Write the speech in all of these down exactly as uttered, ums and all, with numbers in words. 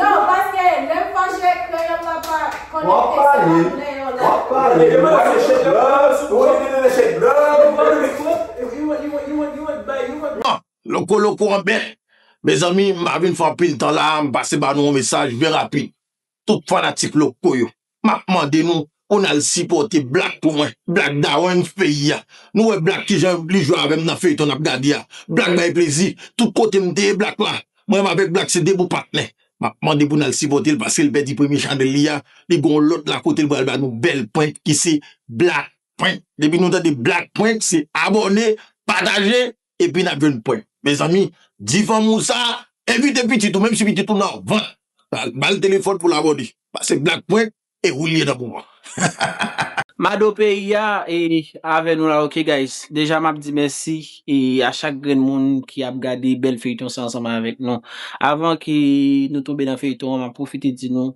Yo, paske lè m fache, kreyòl la pa konekte, se anglè yo la. Loko, loko an bèt. Mezanmi, m pa vin fè anpil tan la, m pase ba nou yon mesaj byen rapid. Tout fanatik Loko yo, m ap mande nou pou n al sipòte Black pou mwen. Black Darwin peyi a. Nou wè Black kijan li jwe avè m nan feyton n ap gade a. Black bay plezi. Tout kote m te ye Black la. Mwen menm avèk Black se de bon patnè. M ap mande pou n al sipòte l paske l pèdi premye chanèl li a. Li gon lòt la kote l pral ba nou bèl prank ki se Black Prank. Depi nou tande Black Prank, se abòne, pataje, epi n ap jwenn prank. Mezanmi, di fanmi w sa, envite pitit ou, menm si pitit ou nan vant, ba l telefòn pou l abòne. Paske Black Prank, e ou l ye nan moman. Mado peyi a, e avè nou la, ok, guys. Deja, m ap di mèsi e a chak grenn moun ki ap gade bèl feyton sa ansanm avèk nou. Avan ke nou tonbe nan feyton an, m ap pwofite di nou,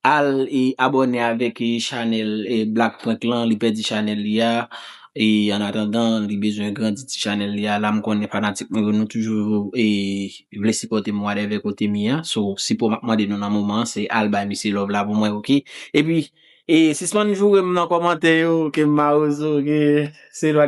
al e abòne avèk e chanèl e Black Prank lan, li pèdi chanèl li a. E an atandan, li bezwen grandi ti chanèl li a. La, m konnen fanatik mwen yo, nou toujou e vle sipòte m whatever kote m ye a. So, sipò m ap mande nou nan moman an, se al bay misye love la pou mwen, ok? Epi, e sispann joure m nan kòmantè yo, ke m mawozo, ke se lwa